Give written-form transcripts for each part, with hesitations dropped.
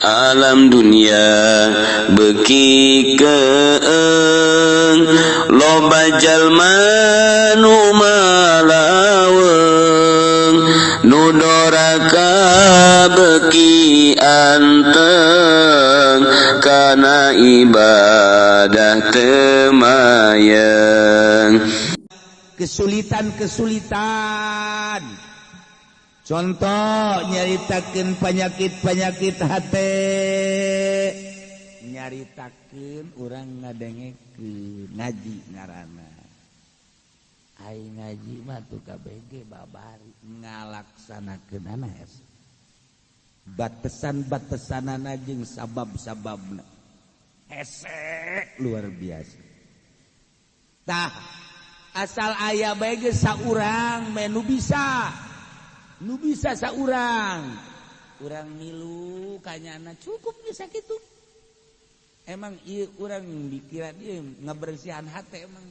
Alam dunia beuki keeng, loba jalma nu malaweung, nu doraka beuki anteng, kana ibadah teu mayeng. Kesulitan-kesulitan, contoh nyaritakeun penyakit-penyakit hati, nyaritakeun urang ngadengekeun ngaji ngaranna. Ai ngaji mah tuh KBG babari ngalaksanakeunana hese, batesan-batesanana jeung sabab-sababna hese luar biasa. Tah, asal aya bae geus saurang mah nu bisa, nu bisa saurang, urang milu kanyana cukup bisa kitu. Emang ieu urang dikira ieu ngabersihan hate, emang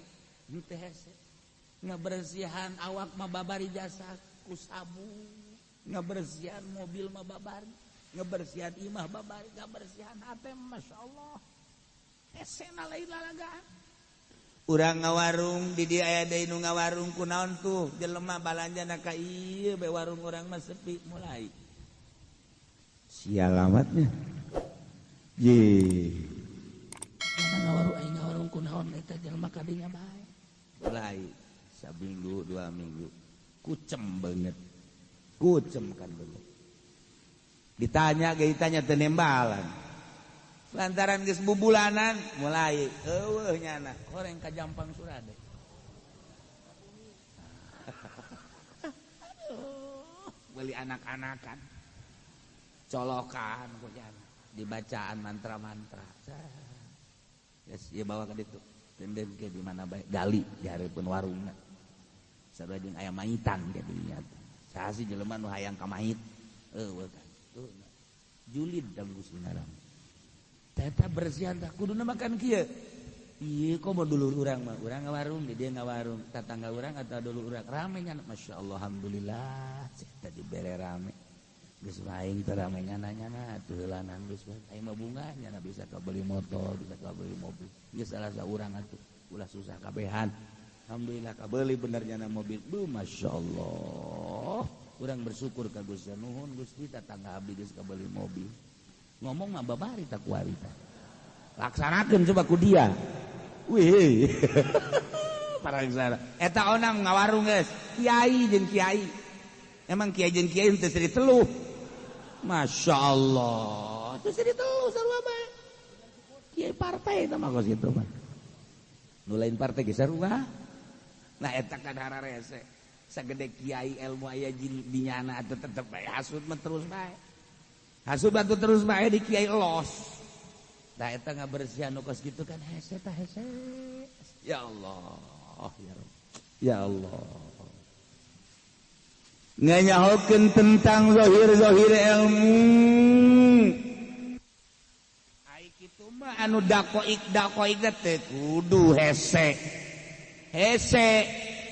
henteu hese. Ngabersihan awak mah babari jasa ku sabun, ngabersihan mobil mah babari, ngabersihan imah babari, ngabersihan hate masyaallah hese na lain lalagaan. Urang ngawarung di dia, aya deui nu ngawarung. Kunaon tuh jelema balanjana ka ieu be, warung urang mah sepi? Mulai sial amatnya ye. Mana ngawarung, aing ngawarung, kunaon eta jelema kadinya bae? Mulai saminggu 2 minggu kucem banget, kucem kan banget. Ditanya ge ditanya teu nembalan lantaran geus bubulanan mulai eueuh nyana Horeng ka Jampang Surade. Aduh, beli anak-anakan colokan ku nyana dibacaan mantra-mantra. Geus ieu bawa ka ditu denden ke di mana bae, gali di hareupeun warungna sarua jeung aya maitan jadinya. Saha sih jelema nu hayang ka mait? Eueuh kan tuh julid da Gusti ngaran. Eta bersihan tah kuduna makan kieu. Ieu komo dulur urang mah, urang ngawarung di dia ngawarung, tatangga urang atau dulur urang rame nya, masyaallah, alhamdulillah eta dibere rame. Geus aing teh rame nyana-nyana atuh heulanan geus aing mah bunga nyana bisa kabeli motor, bisa kabeli mobil. Geus salah saurang atuh, ulah susah kabehan. Alhamdulillah kabeli bener nyana mobil. Duh, masyaallah. Urang bersyukur ka Gusti, nuhun Gusti, tatangga abdi geus kabeli mobil. Ngomong mah babari tak kuari tah. Laksanakeun coba ku dia. Wih. Parangsana. Eta onang ngawarung geus. Kiai jeung kiai. Emang kiai jeung kiai teu seri teluh. Masya Allah. Teu seri teluh sarua bae. Kiai partai eta mah kos kitu mah. Nu lain partai ge sarua. Nah, eta kan hararese. Sagede kiai ilmu aya di nyana atuh tetep bae hasud mah terus bae. Hasud batu terus bae di kiai los. Nah, eta ngabersihan nu kos kitu kan hese tah hese. Ya Allah, ya Rabb. Ya Allah. Nganyahokeun tentang zahir-zahir ilmu. Ai kitu mah anu dakoik dakoik teh kudu hese. Hese.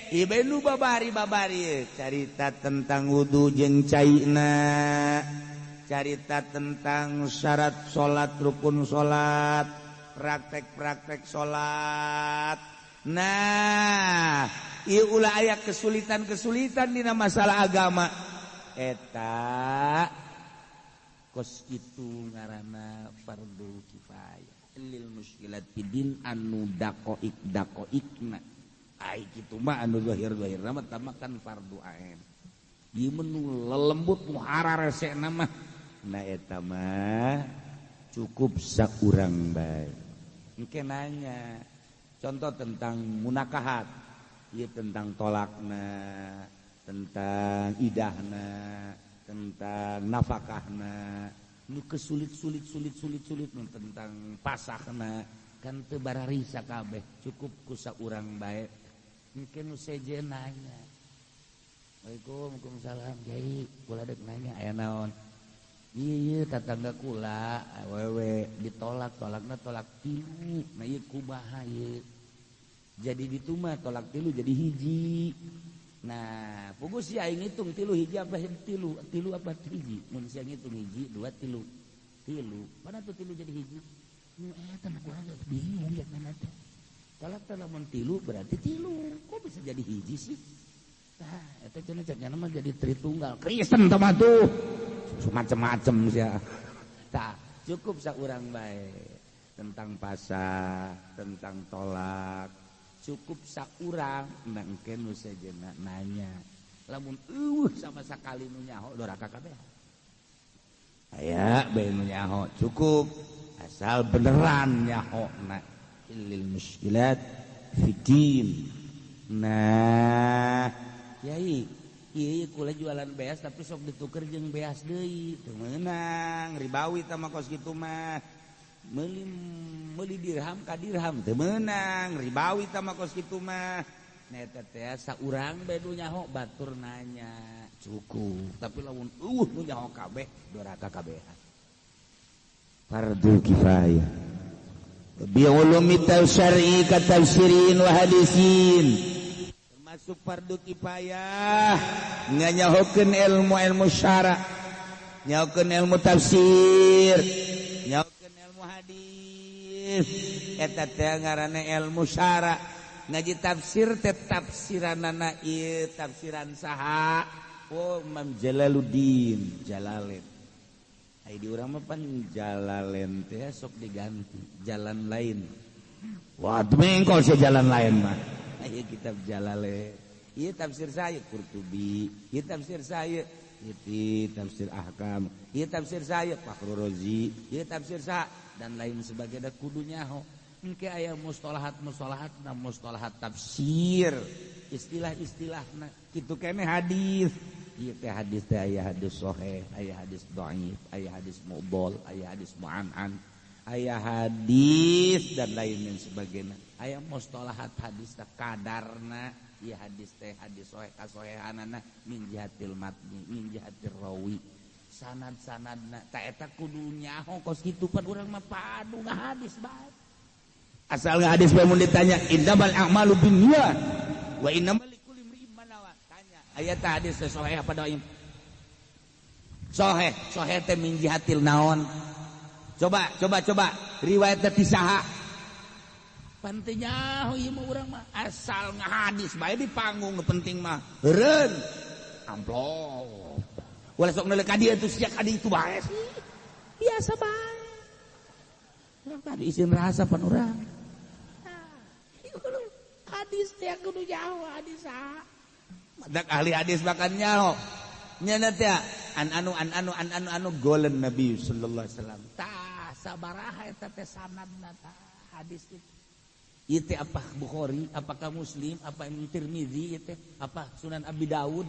Ieu nu babari babari carita tentang wudu jeung caina, carita tentang syarat salat, rukun salat, praktek-praktek salat. Nah, ieu ulah aya kesulitan-kesulitan dina masalah agama. Eta kos kitu ngaranna fardu kifayah lil muskilat fidin anu dakoik dakoikna. Ai kitu mah anu zahir-zahirna mah kan fardu ain. Ieu mah lelembut nu hararesena mah. Nah, eta mah cukup saurang bae. Engke nanya contoh tentang munakahat, ieu tentang tolakna, tentang idahna, tentang nafakahna, nu kesulit sulit sulit sulit sulit nu tentang pasakna kan teu bararisa kabeh, cukup ku saurang bae. Engke nu sejen nanya, "Waalaikum, waalaikumsalam, Kiai, kula dek nanya." "Aya naon?" "Iya, tetangga kula awewe ditolak, tolakna tolak tilu. Nah, ieu kumaha ieu? Jadi dituma tolak tilu jadi hiji. Nah, puguh si aing ngitung tilu hiji apa tilu tilu apa hiji? Mun sia ngitung hiji dua tilu." Tilu, mana tuh tilu jadi hiji? Nu eta mah kurang bingung ya mana teh. Kalau lamun tilu berarti tilu, kok bisa jadi hiji sih? Tah, eta cenah cek mah jadi tritunggal. Kristen teh mah tuh. Macem-macem sia. Tah, cukup saurang bae tentang pasah, tentang tolak. Cukup saurang mangke nu sejenna nanya. Lamun eueuh sama sakali nu nyaho doraka kabeh. Aya bae nu nyaho cukup asal beneran nyaho na lil muskilat fiddin. Nah, yai ieu kula jualan beas tapi sok dituker jeung beas deui teu meunang ribawi tah mah kos kitu mah. Meuli dirham ka dirham teu meunang ribawi tah mah kos kitu mah. Nah eta teh saurang bae nu nyaho batur nanya cukup tapi lamun eueuh nu nyaho kabeh doraka kabehan. Fardu kifayah bi ulumi tafsiri ka tafsirin wa hadisin termasuk fardu kifayah nganyahokeun ilmu-ilmu syara, nyahokeun ilmu tafsir, nyahokeun ilmu hadis. Eta teh ngaranna ilmu syara. Ngaji tafsir teh tafsiranana ieu tafsiran saha? Oh, Imam Jalaluddin Jalalain. Ai di urang mah pan Jalalain teh sok diganti jalan lain. Wah, mengkol sia jalan lain mah. Ieu kitab Jalalain. Ieu tafsir saya Qurtubi, ieu tafsir saya ieu tafsir Ahkam, ieu tafsir saya Fakhrur Razi, ieu tafsir sa dan lain sebagainya kudu nyaho. Engke aya mustalahat-mustalahat na mustalahat tafsir, istilah-istilahna kitu keneh hadis. Ieu teh hadis teh aya hadis sahih, aya hadis dhaif, aya hadis mudhal, aya hadis mu'an'an, aya hadis dan lain sebagainya. Aya mustalahat hadis teh kadarna, ieu hadis teh hadis sahih kasahihanana min jihatil matni, min jihatir rawi. Sanad-sanadna ta eta kudu nyaho kos kitu pan urang mah padu ngahadis bae. Asal hadis bae mun ditanya innamal a'malu binniyat wa innamal likulli imri'in ma nawa. Tanya aya tah hadis sahih apa dhaif? Sahih, sahih teh min jihatil naon? Coba coba coba riwayat teh ti saha? Pan teu nyaho ieu mah urang mah asal ngahadis bae di panggung nu penting mah heureun amplop. Ulah sok neuleuh ka dieu tuh sia ka ditu bae sih. Biasa bae. Tadi izin rasa pan urang. Hadis teh kudu nyaho hadis saha? Madak ahli hadis bahkan nyaho. Nya teh an anu an anu an anu anu golen Nabi sallallahu alaihi wasallam. Tah sabaraha eta teh sanadna tah hadis itu. Ieu teh apa Bukhari, apakah Muslim, apa Imam Tirmizi ieu teh, apa Sunan Abi Dawud.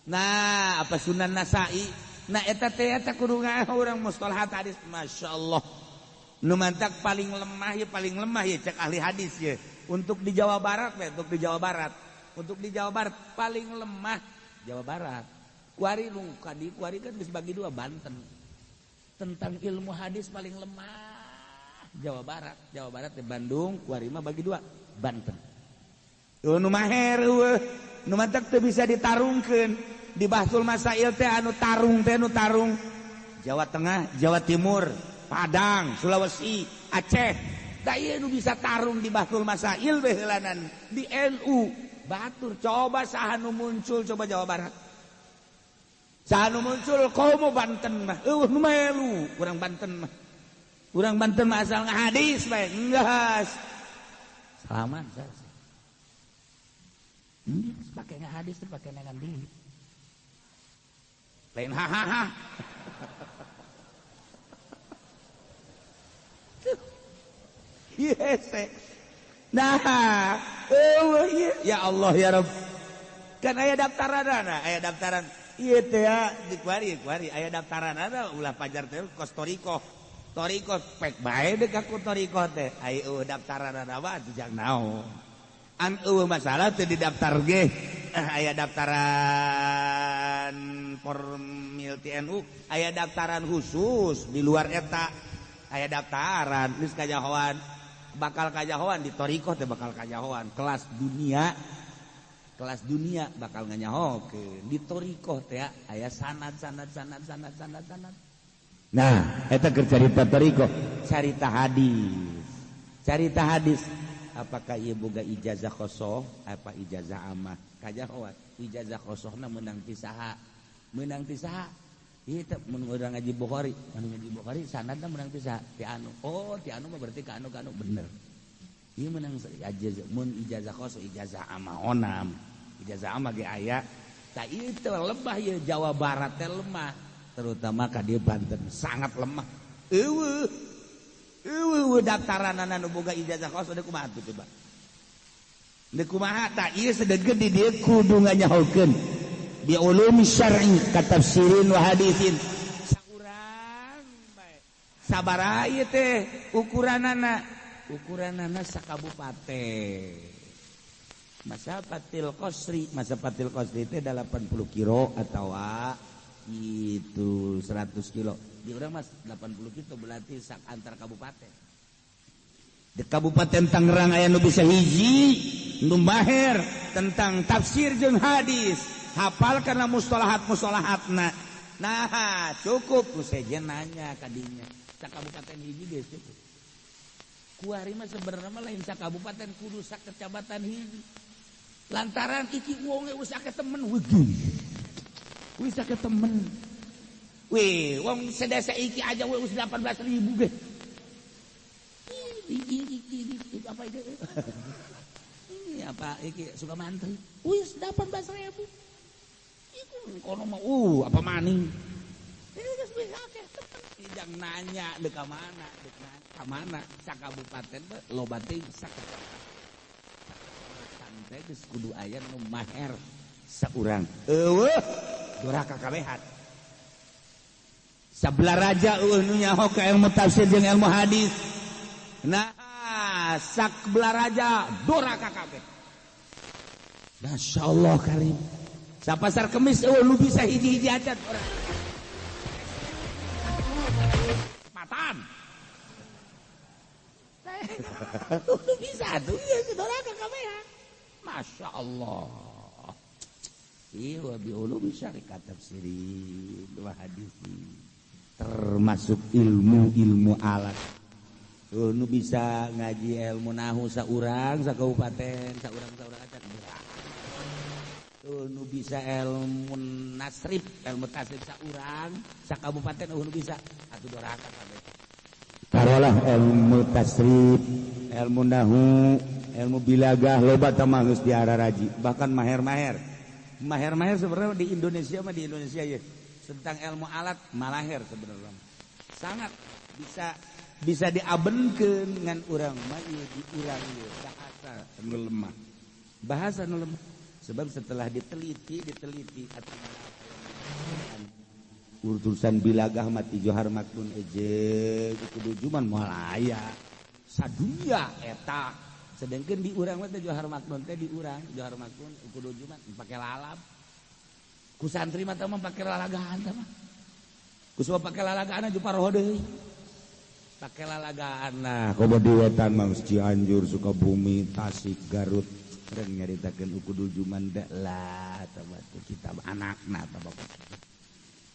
Nah, apa Sunan Nasa'i. Nah eta teh eta kudu ngaho urang mustalahat hadis masyaallah. Nu mantak paling lemah ya cek ahli hadis ya. Untuk di Jawa Barat ya, untuk di Jawa Barat. Untuk di Jawa Barat paling lemah Jawa Barat. Kuari nu kadi kuari kan geus bagi dua Banten. Tentang ilmu hadis paling lemah Jawa Barat. Jawa Barat di Bandung, kuari mah bagi dua Banten. Nu maher eueuh, nu mantak teu bisa ditarungkeun. Di Bahsul Masail teh anu tarung teh anu tarung Jawa Tengah, Jawa Timur, Padang, Sulawesi, Aceh. Da ieu nu bisa tarung di Bahsul Masail we heulanan di NU. Batur coba saha nu muncul coba Jawa Barat. Saha nu muncul komo Banten mah. Eueuh nu melu urang Banten mah. Urang Banten mah asal ngahadis bae enggeus. Salaman saya. Pake ngahadis teh pake nengan duit. Lain hahaha. Yes. Nah, oh, ya Allah ya Rabb. Kan aya daftaranana, aya daftaran. Ieu teh di kuari kuari aya daftaranana ulah pajar teh kos toriko. Toriko pek bae deuk ka ku toriko teh. Ai eueuh daftaranana mah jang naon. An eueuh masalah teu didaftar ge. Aya daftaran formil TNU, aya daftaran khusus di luar eta. Aya daftaran geus kajahoan. Bakal kajahoan di torikoh teh bakal kajahoan kelas dunia bakal nganyahokeun di torikoh teh aya sanad sanad sanad sanad sanad sanad. Nah, eta keur carita thariqah, carita hadis. Carita hadis apakah ieu boga ijazah khosoh apa ijazah amah? Kajahoan ijazah khosohna meunang ti saha? Meunang ti saha? Ieu teh mun urang ngaji Bukhari, anu ngaji Bukhari sanadna meunang ti saha? Ti anu. Oh, ti anu mah berarti ka anu ka anu bener. Ieu meunang ijazah mun ijazah khosoh ijazah amah onam. Ijazah amah ge aya. Tah ieu teh lemah ieu Jawa Barat teh lemah. Terutama ka dieu Banten sangat lemah. Eueuh. Eueuh daftaranana nu boga ijazah khosoh deuk kumaha atuh coba. Deuk kumaha tah ieu sedengkeun di dieu kudu nganyahokeun bi ulumi syar'i ka tafsirin wa haditsin. Saurang bae. Sabaraha ieu teh ukuranana? Ukuranana sakabupaten. Masafatil qasri, masafatil qasri teh 80 kilo atawa itu 100 kilo. Di urang mas 80 kilo berarti sak antar kabupaten. Di Kabupaten Tangerang aya nu bisa hiji nu maher tentang tafsir jeung hadis, hafal karena mustalahat-mustalahatna. Nah, cukup ku sejen nanya kadinya. Sak kabupaten hiji geus cukup. Kuari mah sebenarnya mah lain sak kabupaten kudu sak kecamatan hiji. Lantaran iki wonge wis akeh temen wegih. Wis akeh temen. Wih, wong sedesa iki aja wis 18.000 ge. Iki apa itu? Ini apa iki suka mantri. Wis 18.000. Iku kono mah apa maning. Ini geus wis akeh temen. Jang nanya deuk ka mana, deuk ka mana sak kabupaten loba teuing sak kecamatan. Teh geus kudu aya nu maher saurang. Eueuh, doraka kabehan. Sabelah raja eueuh nu nyaho ka ilmu tafsir jeung ilmu hadis. Nah, sabelah raja doraka kabeh. Masyaallah karim. Sapasar kemis eueuh nu bisa hiji-hiji acan urang. Matan. Nu bisa tuh ieu doraka kabehan. Masya Allah. Iya bi ulumi syarikat tafsirin wa hadisi. Termasuk ilmu-ilmu alat. Tuh nu bisa ngaji ilmu nahu saurang sakabupaten, saurang-saurang acan berat. Tuh nu bisa ilmu nasrib, ilmu tasrif saurang sakabupaten nu bisa atuh doraka kabeh. Tarolah ilmu tasrif, ilmu nahu, ilmu bilagah loba tamah geus diararaji, bahkan maher-maher. Maher-maher sebenarnya di Indonesia mah di Indonesia ya. Tentang ilmu alat malaher sebenarnya. Sangat bisa diabenkeun ngan urang mah ieu di urang ieu bahasa nu lemah. Bahasa nu lemah. Sebab setelah diteliti urusan bilagah mati Johar Maknun eje kudu juman moal aya. Sadunya eta. Sedangkan di urang mah teh Johar Maknun teh di urang Johar Maknun kudu juman pake lalap. Ku santri mah teh mah pake lalagaan teh mah. Ku sebab pake lalagaan aja paroho deui. Pake lalagaan nah komo di wetan mah Cianjur, Sukabumi, Tasik, Garut reng nyaritakeun kudu juman da lah teh mah kitab anakna teh mah.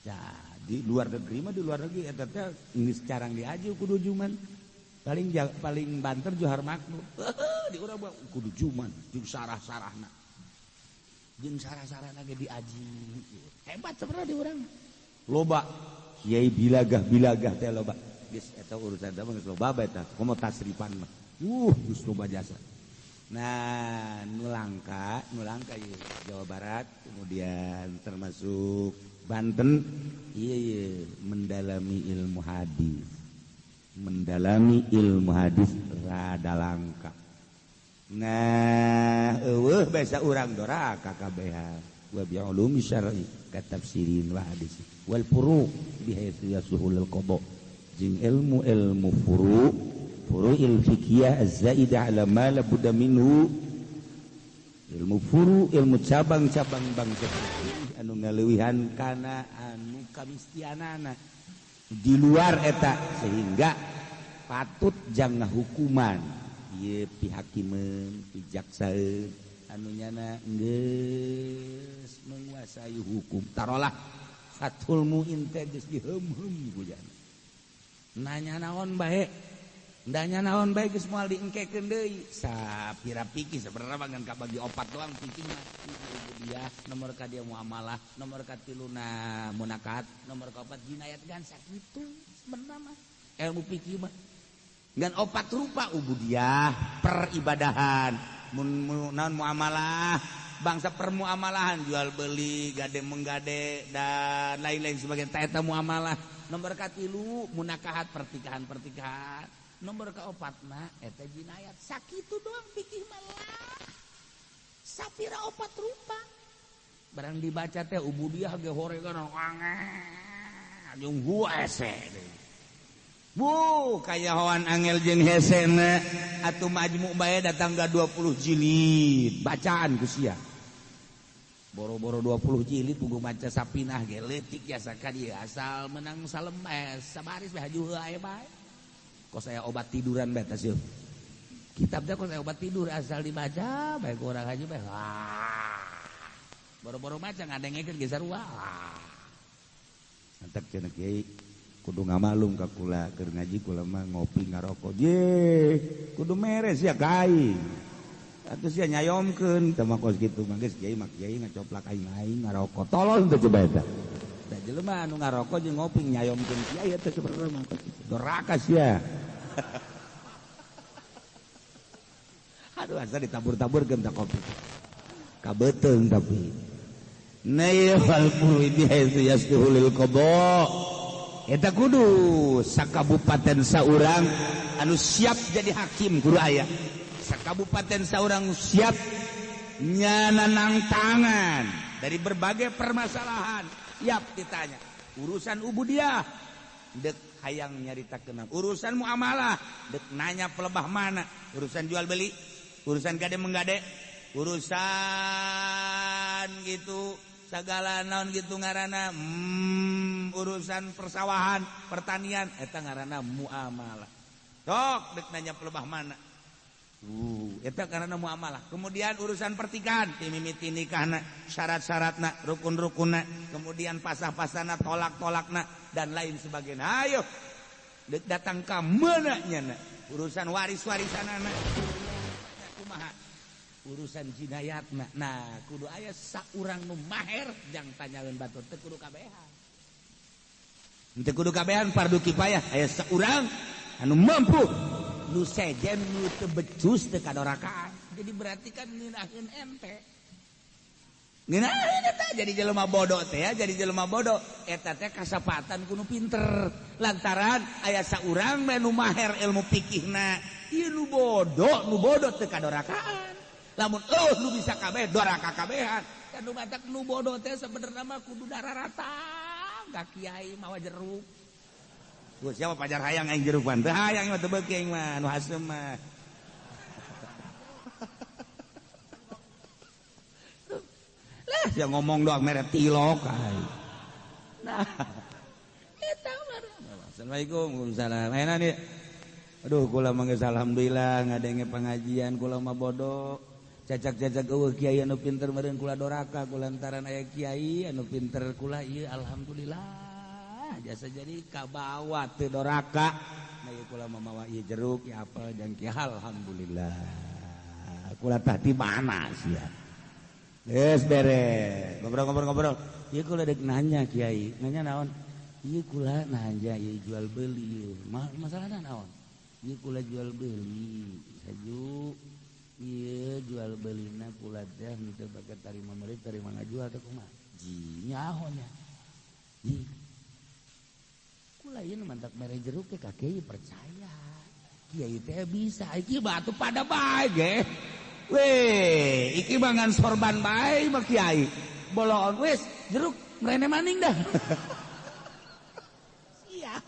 Jadi luar negeri mah di luar negeri eta teh geus carang diaji kudu juman. Paling banter Johar Maknun. Di urang mah kudu juman jeung sarah-sarahna. Jeung sarah-sarahna ge diaji. Hebat sebenarnya di urang. Loba kiai bilagah-bilagah teh loba. Geus eta urusan teh mah geus loba bae tah. Komo tasrifan mah. Geus loba jasa. Nah, nu langka ieu Jawa Barat, kemudian termasuk Banten, ieu mendalami ilmu hadis. Mendalami ilmu hadis rada langka. Nah, eueuh basa urang doraka kabehan. Wa bi ulumi syar'i ka tafsirin wa hadis wal furu' bihaitsu yasuhul qada. Jeung ilmu-ilmu furu', furu'il fiqhiyah az-zaidah ala ma la budda minhu. Ilmu furu, ilmu cabang-cabang bangsa anu ngaleuwihan kana anu kamistianana. Di luar eta sehingga patut jangan hukuman ieu pihakimeun pijaksaeun anu nyana geus menguasai hukum tarolah Fathul Muin teh geus diheum-heum ku jana. Nanya naon bae. Nanya naon bae geus moal diengkekeun deui. Sapira pikir sebenarnya mah ngan kabagi opat doang pikir mah. Dia nomor ka dia muamalah, nomor ka tiluna munakat, nomor ka opat jinayat gan sakitu sebenarnya mah. Ilmu pikir mah ngan opat rupa ubudiyah, peribadahan, mun naon muamalah, bangsa permuamalahan jual beli, gade menggade dan lain-lain sebagainya ta eta muamalah. Nomor ka tilu munakahat pertikahan-pertikahan. Nomor ka opatna eta jinayat. Sakitu doang pikir mah. Sapira opat rupa. Barang dibaca teh ubudiyah ge horegan angel jeung hese. Bu, kayahoan angel jeung hesena atuh majmu bae datang ga 20 jilid bacaan ku sia. Boro-boro 20 jilid puguh maca sapinah ge leutik jasa ka dieu asal menang salem sabaris bae haju heula bae. Kos aya obat tiduran bae tah sieun. Kitab teh kos aya obat tidur asal dibaca bae ku urang haji bae. Boro-boro maca ngadengekeun ge sarua. Antak cenah kiai kudu ngamalum ka kula keur ngaji kula mah ngopi ngarokok ye kudu meres ya kai atuh sia nyayomkeun teh mah kos kitu mah geus kiai mah kiai ngacoplak aing-aing ngarokok tolol teh coba eta da jelema anu ngarokok jeung ngopi nyayomkeun kiai eta sebenarnya mah kos kitu doraka sia. Aduh asa ditabur-taburkeun ta kopi kabeuteung tapi nayfal qulubi haitsu yasduhul qada. Eta kudu sakabupaten saurang anu siap jadi hakim kudu aya. Sakabupaten saurang siap nyananang tangan dari berbagai permasalahan, siap ditanya. Urusan ubudiyah dek hayang nyaritakeun, urusan muamalah dek nanya pelebah mana, urusan jual beli, urusan gade menggade, urusan gitu segala naon gitu ngaranna urusan persawahan, pertanian eta ngaranna muamalah. Sok dek nanya pelebah mana. Eta ngaranna muamalah. Kemudian urusan pertikahan, timimiti nikahna, syarat-syaratna, rukun-rukunna, kemudian pasah-pasahna, tolak-tolakna dan lain sebagainya. Ayo dek datang ka meuna nya urusan waris-warisanana. Kumaha? Urusan jinayatna. Nah, kudu aya saurang nu maher jang tanyaeun batur teu kudu kabehan. Teu kudu kabehan fardu kifayah aya saurang anu mampu nu sejen nu teu becus teu kadorakaan. Jadi berarti kan ngeunaheun ente. Ngeunaheun eta jadi jelema bodoh teh ya, jadi jelema bodoh eta teh kasapatan ku nu pinter. Lantaran aya saurang nu maher ilmu fikihna, ieu nu bodoh teu kadorakaan. Lamun nu bisa kabeh doraka kabehan kan nu batak nu bodoh teh sebenarnya mah kudu darah rata ka kiai mawa jeruk. Tuh siapa pajar hayang aing jerukan teu hayang mah teu beuki aing mah nu haseum mah. Lah sia ngomong doang mere tilok ai. Nah eta mah. Assalamualaikum. Waalaikumsalam. Ayeuna nih. Aduh kula mah geus alhamdulillah ngadenge pengajian kula mah bodoh. Cacak-cacak eueuh kiai anu pinter meureun kula doraka kulantaran aya kiai anu pinter kula ieu alhamdulillah jasa jadi kabawa teu doraka. Nah ieu kula mah mawa ieu jeruk ieu apel jeung kiai alhamdulillah. Kula tah di mana sia. Geus beres. Ngobrol-ngobrol. Ieu kula deuk nanya kiai, nanya naon? Ieu kula nanya ieu jual beli ieu. Masalahna naon? Ieu kula jual beli saju. Iya jual belina kula teh teu bake tarima meuli tarima ngajual teh kumaha ji nyaho nya ji kula ieu mantak mere jeruk teh ka kiai percaya kiai teh bisa iki batu pada bae ge weh iki mah ngan sorban bae mah kiai boloon wis jeruk mrene maning dah. Siap.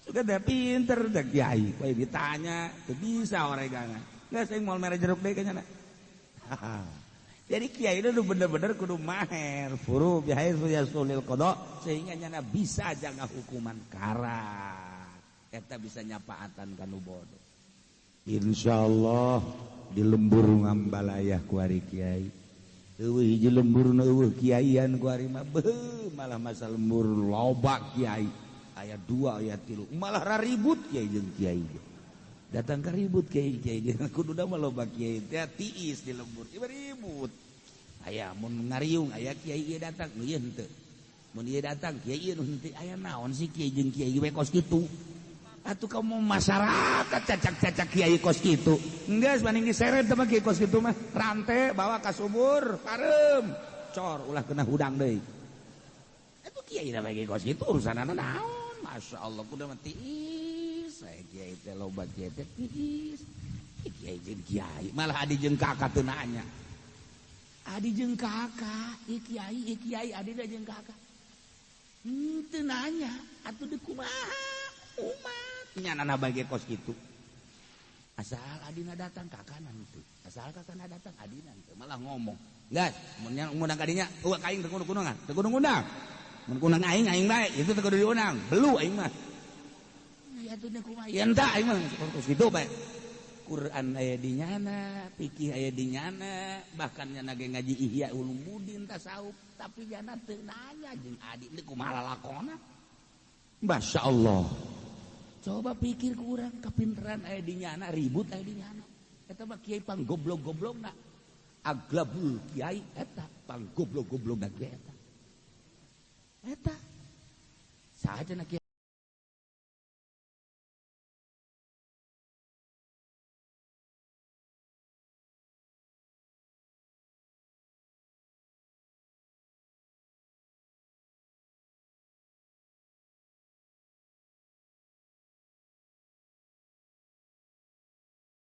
Suka dah pinter dah kiai we ditanya teu bisa oregangan. Nggak, saya mau merah jeruk deh kayaknya. Jadi kiai itu bener-bener kudu maher furu bihaitsu yasulil qada sehingga nyana bisa jaga hukuman karat. Eta bisa nyapaatan kanu bodoh. Insyaallah di lembur ngambalayah ku ari kiai. Eueuh hiji lembur nu eueuh kiaian ku ari mah beuh malah masa lembur loba kiai. Aya 2 aya 3 malah raribut kiai jeung kiai. Datang ka ribut kiai kiai jeung kudu mah loba kiai teh tiis di lembur ieu ribut. Aya mun ngariung aya kiai ieu datang nu ieu henteu. Mun ieu datang kiai ieu nu henteu. Aya naon sih kiai jeung kiai we kos kitu? Atuh kamu masyarakat cacak-cacak kiai kos kitu. Enggeus banding diseret mah kiai kos kitu mah rante bawa ka sumur pareum. Cor ulah kena hudang deui. Atuh kiai da bagi kos kitu urusanana naon? Masya Allah kudu mah tiis. Saya kiai teh loba kiai teh tiis. Kiai jeung kiai malah adi jeung kakak teu nanya. Adi jeung kakak, ieu kiai adi da jeung kakak. Teu nanya atuh deui kumaha umat nyanana bagi kos kitu. Asal adina datang kakana henteu. Asal kakana datang adina henteu malah ngomong. Geus, mun ngundang kadinya, eueuh ka aing teu kudu kundangan, teu kudu ngundang. Mun kundang aing aing bae, itu teu kudu diundang, belu aing mah. Ya atuh deui kumaha? Ya entah aing mah kos kitu bae. Quran aya di nyana, fikih aya di nyana, bahkan nyana ge ngaji Ihya Ulumuddin tasawuf, tapi nyana teu nanya jeung adi deui kumaha lalakonna. Masya Allah. Coba pikir kurang kapinteran aya di nyana, ribut aya di nyana. Eta mah kiai panggoblok-goblokna. Aglabul kiai eta panggoblok-goblokna kiai eta. Eta saha cenah kiai